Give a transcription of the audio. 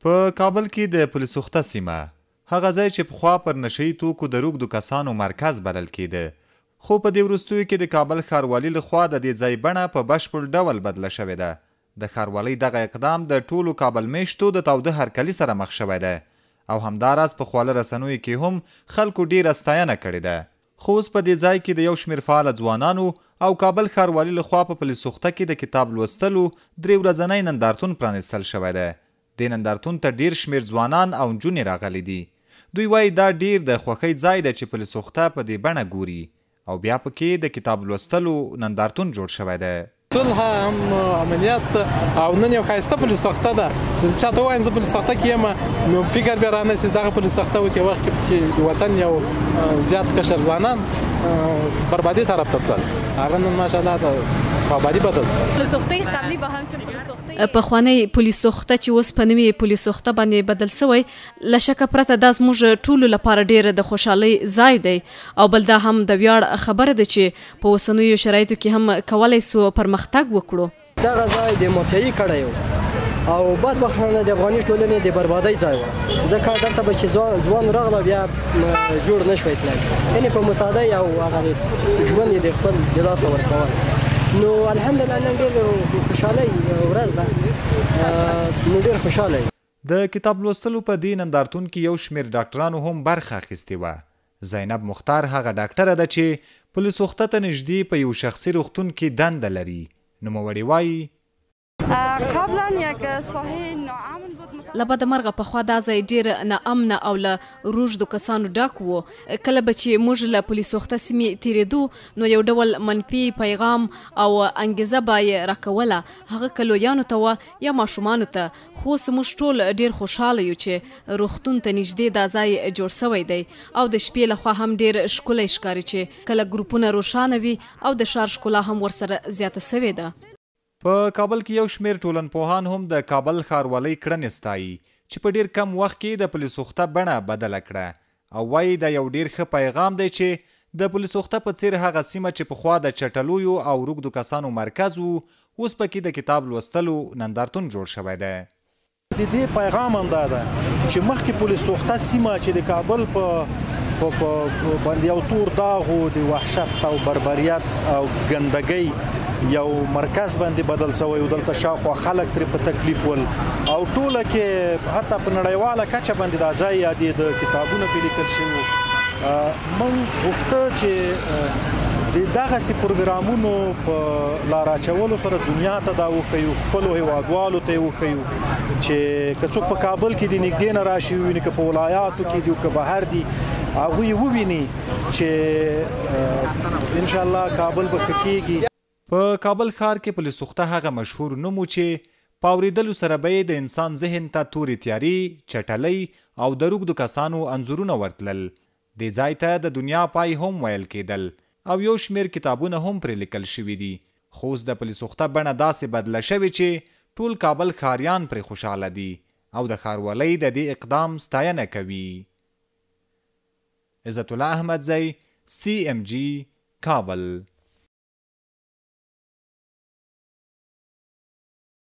په کابل کې د پل سوخته سیمه، هغه ځای چې پخوا پر نشه يي توکو د روږدو کسانو مرکز بلل کېده، خو په دې وروستیو کې د کابل ښاروالي له خوا د دې ځای بڼه په بشپړ ډول بدله شوې ده. د ښاروالۍ دغه اقدام د ټولو کابل مېشتو د تاوده هرکلي سره مخ شوی دی او همداراز په خواله رسنیو کې هم خلکو ډېره ستاینه کړې ده. خو اوس په دې ځای کې د یو شمېر فعاله ځوانانو او کابل ښاروالي له خوا په پل سوخته کې د کتاب لوستلو درې ورځنی نندارتون پرانیستل شوی دی. دې نندارتون ته ډېر شمېر ځوانان او نجونې راغلي دي. دوی وايي دا ډېر د خوښۍ ځای دی چې پل سوخته په دې بڼه ګوري او بیا په کې د کتاب لوستلو نندارتون جوړ شوی دی. صلح هم امنیت او نن یو ښایسته پل سوخته ده چې زه چاته ووایم زه پل سوخته کې یم نو فکر بیا رانه شي دغه پل سوخته و چې وخت کې پکې د وطن یو زیات کشر ځوانان بربادي طرف ته تلل، هغه نن ماشاءالله د آبادي بدل شو. پخوانی پل سوخته چې اوس په نوي پل سوخته باندې بدل شوی، له شکه پرته دا زموږ ټولو لپاره ډېر د خوشحالۍ ځای دی او بل دا هم د ویاړ خبره ده چې په اوسنیو شرایطو کې هم کولای شو پرمختګ وکړو. دغه ځای د مافیایي کړیو او بدبختانه د افغاني ټولنې د بربادۍ ځای و، ځکه دلته به چې ځوان راغله بیا جوړ نه شوی تللی، یعنې په متادۍ او هغه ژوند یې د خپل د لاسه ورکول. نو الحمدلله نن ډېر خوشحالۍ ورځ ده، نو ډېر خوشحاله یو. د کتاب لوستلو په دې نندارتون کې یو شمېر ډاکټرانو هم برخه اخیستې وه. زینب مختار هغه ډاکټره ده چې پل سوخته ته نږدې په یو شخصي روغتون کې دنده لري. نوموړې وايي. له بده مرغه پخوا دا ځای ډېر ناامنه او له روږدو کسانو ډک و. کله به چې موږ له پل سوخته سیمې تېرېدو نو یو ډول منفي پیغام او انګېزه به یې راکوله، هغه که لویانو ته وه یا ماشومانو ته. خو اوس موږ ټول ډېر خوشحاله یو چې روغتون ته نږدې دا ځای جوړ شوی دی او د شپې له خوا هم ډېر ښکلی ښکاري چې کله ګروپونه روښانه وي او د ښار ښکلا هم ورسره زیاته شوې ده. په کابل کې یو شمېر ټولنپوهان هم د کابل ښاروالۍ کړنې ستايي چې په ډېر کم وخت کې د پل سوخته بڼه بدله کړه او وايي دا یو ډېر ښه پیغام دی چې د پل سوخته په څېر هغه سیمه چې پخوا د چټلویو او روږدو کسانو مرکز و، اوس پکې د کتاب لوستلو نندارتون جوړ شوی دی. د دې پیغام هم دا ده چې مخکې پل سوخته سیمه چې د کابل په باندې یو تور داغ و، د وحشت او بربریت او ګندګۍ یو مرکز باندې بدل شوی و، دلته شاوخوا خلک ترې په تکلیف ول او ټوله کې حتی په نړیواله کچه باندې دا ځای یادېده، کتابونه پرې لیکل شوي وو. موږ غوښته چې د دغسې پروګرامونو په لار اچولو سره دنیا ته دا وښیو، خپلو هیوادوالو ته یې وښیو چې که څوک په کابل کې د نږدې نه راشي وویني، که په ولایاتو کې دي او که بهر دي، هغوی وویني چې انشاءالله کابل به ښه کیږي. په کابل ښار کې پل سوخته هغه مشهور نوم و چې په اورېدلو سره به یې د انسان ذهن ته تورې تیارې، چټلۍ او د روږدو کسانو انځورونه ورتلل. دې ځای ته د دنیا پای هم ویل کېدل او یو شمېر کتابونه هم پرې لیکل شوي دي، خو اوس د پل سوخته بڼه داسې بدله شوې چې ټول کابل ښاریان پرې خوشحاله دي او د ښاروالۍ د دې اقدام ستاینه کوي. عزت الله احمدزی، سي ایم جي، کابل.